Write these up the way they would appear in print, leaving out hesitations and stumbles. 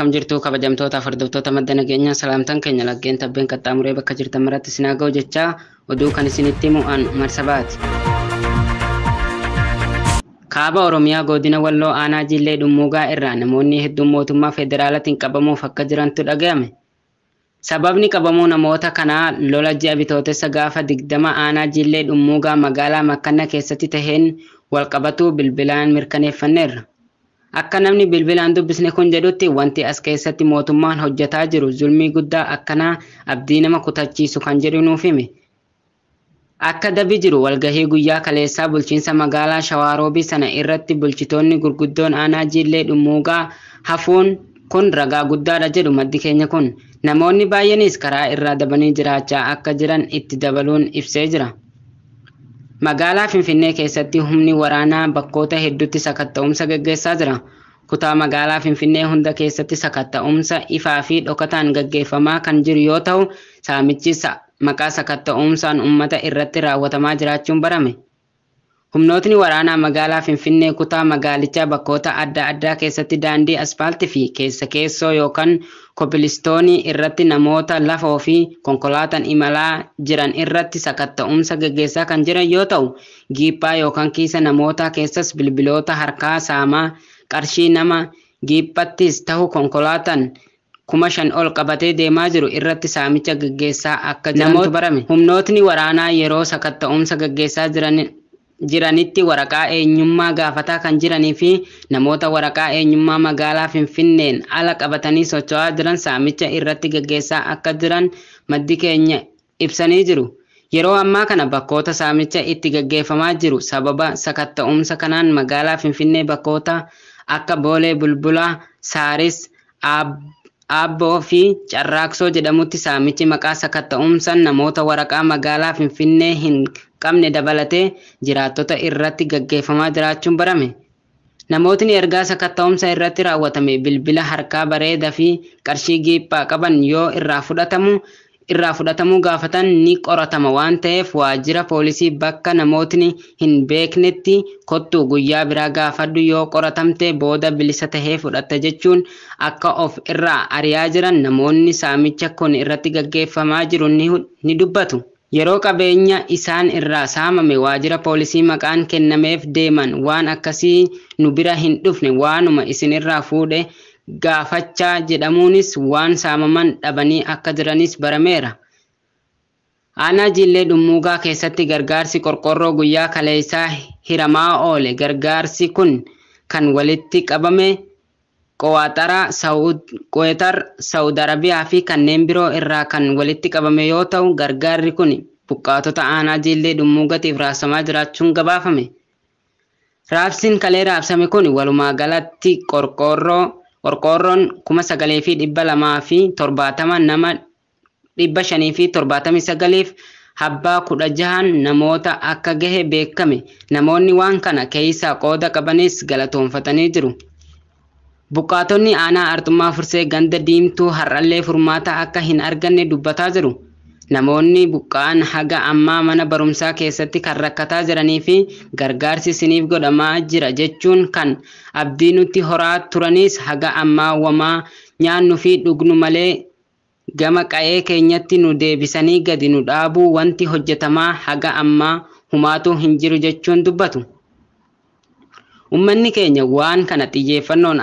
Akkam jirtu kabajamtoota hordoftoota madda nageenyaa salaamtaan keenya laggeen tabbeen qaxxaamuree bakka jirtan maratti isin haa ga'u jechaa oduu kan isinitti himu an Umar Sabaati. Kaaba Oromiyaa godina Walloo aanaa Jillee Dhummuugaa irraa namoonni hedduun mootummaa federaalatiin qabamuuf akka jirantu dhaga'ame. Sababni qabamuu namoota kanaa lola ji'a bitootessa gaafa 20 aanaa Jillee Dhummuugaa magaalaa Makkanna keessatti taheen walqabatuu bilbilaan mirkaneeffanneerra. Akka namni bilbilaan dubbisne kun jedhutti wanti as keessatti mootummaan hojjetaa jiru zulmii guddaa akkanaa abdii nama kutachiisu kan jedhu nuuf hime. Akka dabi jiru walgahii guyyaa kaleessaa bulchiinsa magaalaa Shawaaroobii sana irratti bulchitoonni gurguddoon aanaa Jillee Dhummuugaa hafuun kun ragaa guddaadha jedhu maddi keenya kun. Namoonni baay'eenis karaa irraa dabanii jiraachaa akka jiran itti dabaluun ibsee jira. Magaalaa Finfinnee keessatti humni waraanaa bakkoota hedduutti sakatta'umsa gaggeessaa jira. Kutaa magaalaa Finfinnee hunda keessatti sakatta'umsa ifaa fi dhokataan gaggeeffamaa kan jiru yoo ta'u, saamichi maqaa sakatta'umsaan uummata irratti raawwatamaa jiraachuun barame. Humnootni waraanaa magaalaa Finfinnee kutaa magaalichaa bakkoota adda addaa keessatti daandii aspaaltii fi keessa keessoo yookaan kobilistoonii irratti namoota lafoo fi konkolaataan imalaa jiran irratti sakatta'umsa gaggeessaa kan jiran yoo ta'u, giiphaa yookaan kiisa namootaa keessas bilbiloota harkaa saamaa qarshii nama giiphattis ta'u konkolaataan 5,000 ol qabatee deemaa jiru irratti saamicha gaggeessaa akka jirantu barame. Humnootni waraanaa yeroo sakatta'umsa gaggeessaa jiranitti waraqaa eenyummaa gaafataa kan jiranii fi namoota waraqaa eenyummaa magaalaa Finfinneen ala qabatanii socho'aa jiran saamicha irratti gaggeessaa akka jiran maddi keenya ibsanii jiru. Yeroo ammaa kana bakkoota saamicha itti gaggeeffamaa jiru sababa sakatta'umsa kanaan magaalaa Finfinnee bakkoota akka Boolee Bulbulaa, Saaris, Aabboo fi Carraaqsoo jedhamutti saamichi maqaa sakatta'umsaan namoota waraqaa magaalaa Finfinnee hin qabne dabalatee jiraattota irratti gaggeeffamaa jiraachuun barame. Namootni ergaa sakatta'umsa irratti raawwatame bilbila harkaa bareedaa fi qarshii giiphaa qaban yoo irraa fudhatamuu gaafatan ni qoratama waan ta'eef waajjira poolisii bakka namootni hin beeknetti kottu guyyaa biraa gaafadhu yoo qoratamte booda bilisa tahee fudhatta jechuun akka of irraa ari'aa jiran namoonni saamicha kun irratti gaggeeffamaa jiru ni dubbatu. Yeroo qabeenya isaan irraa saamame waajjira poolisii maqaan kennameef deeman waan akkasii nu bira hin dhufne waanuma isin irraa fuudhe gaafachaa jedhamuunis waan saamaman dhabanii akka jiranis barameera. Aanaa Jillee Dhummuugaa keessatti gargaarsi qorqorroo guyyaa kaleessaa hiramaa oole. Gargaarsi kun kan walitti qabame Quwaxar, Saawud Arabiyaa fi kanneen biroo irraa kan walitti qabame yoo ta'u, gargaarri kun buqqaatota aanaa Jillee Dhummuugaatiif raabsamaa jiraachuun gabaafame. Raabsiin kalee raabsame kun walumaa galatti qorqoorroon 9,270 nama 579f habbaa 16 namoota akka gahe beekame. Namoonni waan kana keessaa qooda qabanis galatoonfatanii jiru. Buqqaatonni aanaa Arxummaa Fursee ganda diimtuu har'allee furmaata akka hin arganne dubbataa jiru. Namoonni buqqa'an haga ammaa mana barumsaa keessatti kan rakkataa jiranii fi gargaarsi isiniif godhamaa jira jechuun kan abdii nutti horaa turanis haga ammaa wamaa nyaannu fi dhugnu malee gama qa'ee keenyatti nu deebisanii gadi nu dhaabuu wanti hojjetamaa haga ammaa humaatu hin jiru jechuun dubbatu. Uummanni keenya waan kana xiyyeeffannoo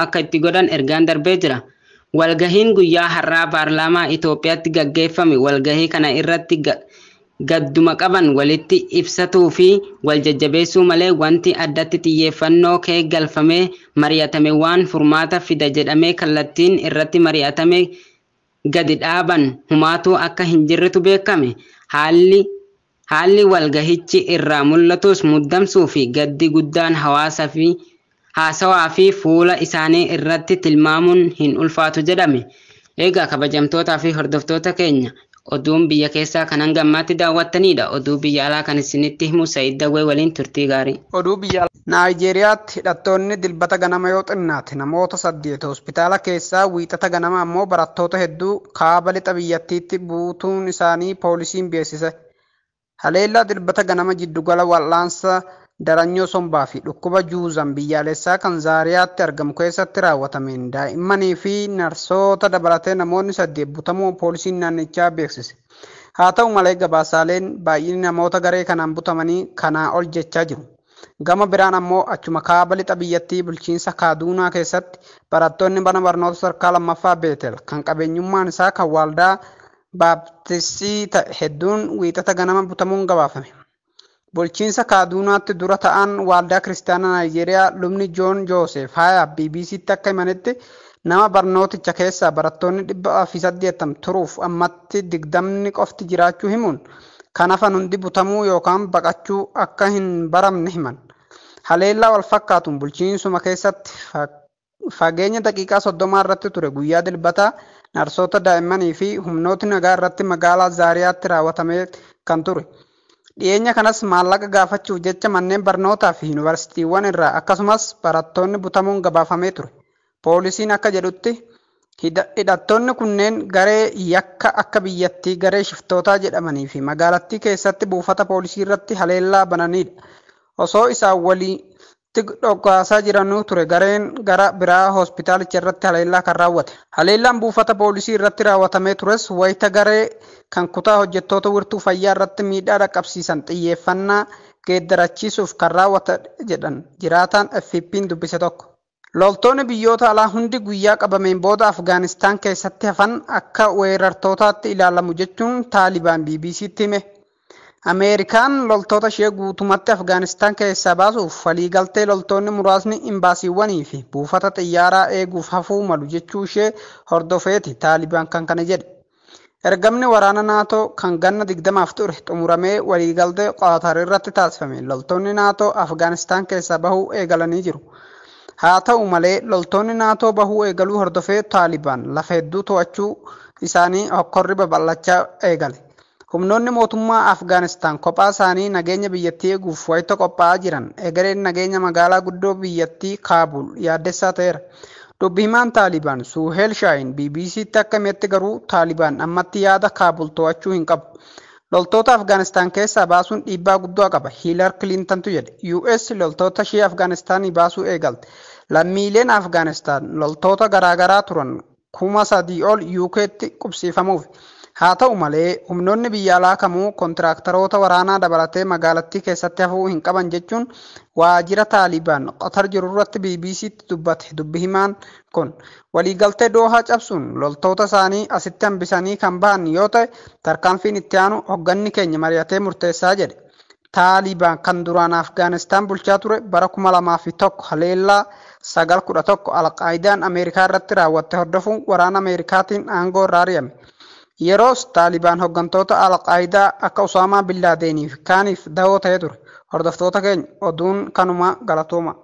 akka itti godhan ergaan darbee jira. Walgahiin guyyaa har'aa paarlaamaa Itoophiyaatti gaggeeffame walgahii kana irratti gadduma qaban walitti ibsatuu fi wal jajjabeessuu malee wanti addatti xiyyeeffannoo kee galfamee mari'atame waan furmaata fida jedhamee kallattiin irratti mari'atame gadi dhaaban humaatuu akka hin jirretu beekame. Haalli walgahichi irraa mul'atus muddamsuu fi gaddi guddaan hawaasa fi haasawaa fi fuula isaanii irratti tilmaamuun hin ulfaatu jedhame. Egaa kabajamtootaa fi hordoftoota keenya oduun biyya keessaa kan hanga ammaatti daawwattanidha. Oduu biyya alaa kan isinitti himu Sa'iid Dawwee waliin turtii gaarii. Oduu biyya Naayijeeriyaatti hidhattoonni dilbata ganama yoo xinnaate namoota 8 hospitaala keessaa wiixata ganama ammoo barattoota hedduu kaaba lixa biyyattiitti buutuun isaanii poolisiin beeksise. Haleellaa dilbata ganama jiddugala wal'aansa Daranyoo sombaa fi dhukkuba juuzan biyyaalessaa kan Zaariyaatti argamu keessatti raawwatameen daa'immanii fi narsoota dabalatee namoonni 8 butamuu poolisiin naannichaa beeksise. Haa ta'u malee gabaasaaleen baay'inni namoota garee kanaan butamanii kanaa ol jechaa jiru. Gama biraan ammoo achuma kaaba lixa biyyattii bulchiinsa Kaaduunaa keessatti barattoonni mana barnoota sadarkaa lammaffaa Beetel kan qabeenyummaan isaa kan waldaa Baaptistii ta'e hedduun Wiixata ganama butamuun gabaafame. Bulchiinsa Kaaduunaatti dura ta'an waldaa Kiristaanaa Naayijeeriyaa lubni Joon Joosef Haayaa BBCtti akka himanitti nama barnooticha keessaa barattoonni 180 turuuf ammatti 20 qofti jiraachuu himuun kan hafan hundi butamuu yookaan baqachuu akka hin baramne himan. Haleellaa wal fakkaatuun bulchiinsuma keessatti fageenya daqiiqaa 30 irratti ture guyyaa Dilbataa narsoota daa'immanii fi humnooti nagaa irratti magaalaa Zaariyaatti raawwatamee kan ture. Dhiyeenya kanas maallaqa gaafachuuf jecha manneen barnootaa fi yuunivarsiitiiwwan irraa akkasumas barattoonni butamuun gabaafamee ture. Poolisiin akka jedhutti hidhattoonni kunneen garee yakka akka biyyattii garee shiftootaa jedhamanii fi magaalattii keessatti buufata poolisii irratti haleellaa bananidha. Osoo isaan walitti dhokaasaa jiranuu ture gareen gara biraa hospitaalicha irratti haleellaa kan raawwate. Haleellaan buufata poolisii irratti raawwatamee tures wayita garee kan kutaa hojjettoota wirtuu fayyaa irratti miidhaa dhaqqabsiisan xiyyeeffannaa geeddarachiisuuf kan raawwate jedhan jiraataan FP'n dubbise tokko. Loltoonni biyyoota alaa hundi guyyaa qabameen booda Afgaanistaan keessatti hafan akka weerartootaatti ilaalamu jechuun Taalibaan BBCtti hime. Ameerikaan loltoota ishee guutumatti Afgaanistaan keessaa baasuuf waliigaltee loltoonni muraasni imbaasiiwwanii fi buufata xiyyaaraa eeguuf hafuu malu jechuu ishee hordofeeti Taalibaan kan kana jedhe. Ergamni waraana Naatoo kan ganna 20f ture xumuramee waliigaltee Qaatar irratti taasifame loltoonni Naatoo Afgaanistaan keessaa bahuu eegalanii jiru. Haa ta'u malee loltoonni Naatoo bahuu eegaluu hordofee Taalibaan lafa hedduu to'achuu isaanii hokkorri babal'achaa eegale. Humnoonni mootummaa Afgaanistaan kophaa isaanii nageenya biyyattii eeguuf wayita qophaa'aa jiran egereen nageenya magaalaa guddoo biyyattii Kaabul yaaddessaa ta'eera. Dubbi himaan Taalibaan Suheel Shaahin BBCtti akka himetti garuu Taalibaan ammatti yaada Kaabul to'achuu hin qabu. Loltoota Afgaanistaan keessaa baasuun dhiibbaa guddaa qaba. Hiilar Kilintantu jedhe. US loltoota ishee Afgaanistaanii baasuu eegalte. Lammiileen Afgaanistaan loltoota garaagaraa turan 3,000 ol UK'tti qubsiifamuuf. Haa ta'u malee humnoonni biyya alaa kamuu kontiraaktaroota waraanaa dabalatee magaalattii keessatti hafuu hin qaban jechuun waajjira Taalibaan Qatar jiru irratti BBCtti dubbate dubbi himaan kun. Waliigaltee Doohaa cabsuun loltoota isaanii asitti hambisanii kan bahan yoo ta'e tarkaanfiin itti aanu hogganni keenya mari'atee murteessaa jedhe. Taalibaan kan duraan Afgaanistaan bulchaa ture bara 2001 haleellaa 9/11 Alqaayidaan Ameerikaa irratti raawwatte hordofuun waraana Ameerikaatiin aangoo irraa ari'ame. Yeroos Taalibaan hooggantoota Alqaayidaa akka Usaamaa Bin Laadeenii fi kaaniif dahoo ta'ee ture. Hordoftoota keenya oduun kanuma galatooma.